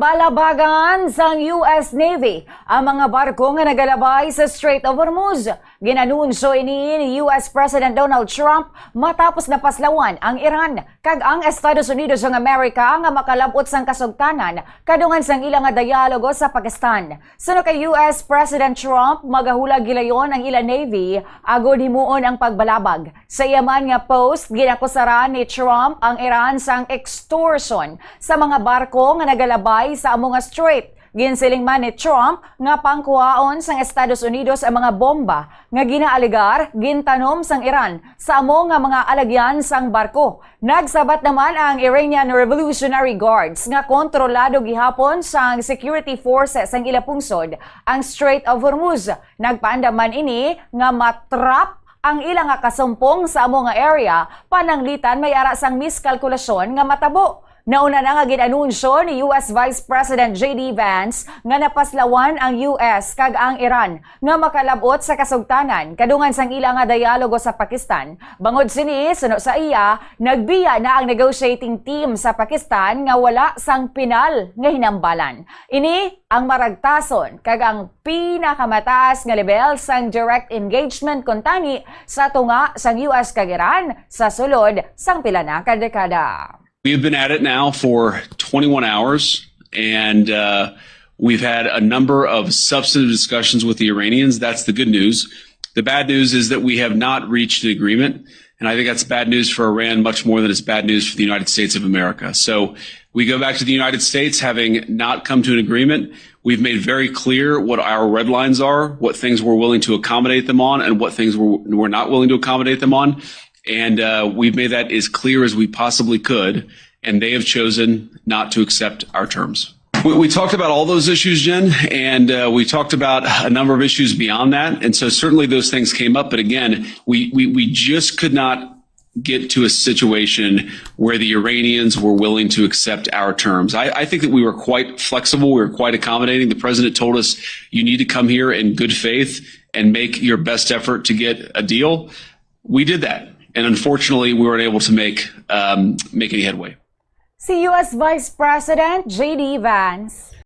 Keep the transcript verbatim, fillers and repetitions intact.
Palabagan sang U S Navy ang mga barko nga nagalabay sa Strait of Hormuz. Ginanunsyo ini ni U S President Donald Trump matapos napaslawan ang Iran kag ang Estados Unidos sang Amerika nga makalab-ot sang kasugtanan kadungan sang ila nga dialogo sa Pakistan. Suno kay U S President Trump, magahulag gilayon ang ila navy agod himuon ang pagbalabag. Sa iya man nga post, ginakusaran ni Trump ang Iran sang extortion sa mga barko nga nagalabay sa amo nga strait. Ginsiling man ni Trump nga pangkuhaon sang Estados Unidos ang mga bomba nga ginaalegar gintanom sang Iran sa amo nga mga alagyan sang barko. Nagsabat naman ang Iranian Revolutionary Guards nga kontrolado gihapon sang security forces sang ila pungsod ang Strait of Hormuz. Nagpaandam man ini nga matrap ang ila nga kasumpong sa amo nga area, pananglitan may ara sang miskalkulasyon nga matabo. Nauna na nga gin-anunsyo ni U S Vice President J D Vance nga napaslawan ang U S kag ang Iran nga makalab-ot sa kasugtanan kadungan sang ila nga dialogo sa Pakistan. Bangod sini, suno sa iya, nagbiya na ang negotiating team sa Pakistan nga wala sang pinal nga hinambalan. Ini ang maragtason kag ang pinakamataas nga lebel sang direct engagement kuntani sa tunga sang U S kag Iran sa sulod sang pila na ka dekada. We have been at it now for twenty-one hours, and uh, we've had a number of substantive discussions with the Iranians. That's the good news. The bad news is that we have not reached an agreement, and I think that's bad news for Iran much more than it's bad news for the United States of America. So we go back to the United States having not come to an agreement. We've made very clear what our red lines are, what things we're willing to accommodate them on, and what things we're, we're not willing to accommodate them on. And uh, we've made that as clear as we possibly could, and they have chosen not to accept our terms. We, we talked about all those issues, Jen, and uh, we talked about a number of issues beyond that. And so certainly those things came up. But again, we, we, we just could not get to a situation where the Iranians were willing to accept our terms. I, I think that we were quite flexible. We were quite accommodating. The president told us, "You need to come here in good faith and make your best effort to get a deal." We did that. And unfortunately, we weren't able to make, um, make any headway. Si U S Vice President J D Vance.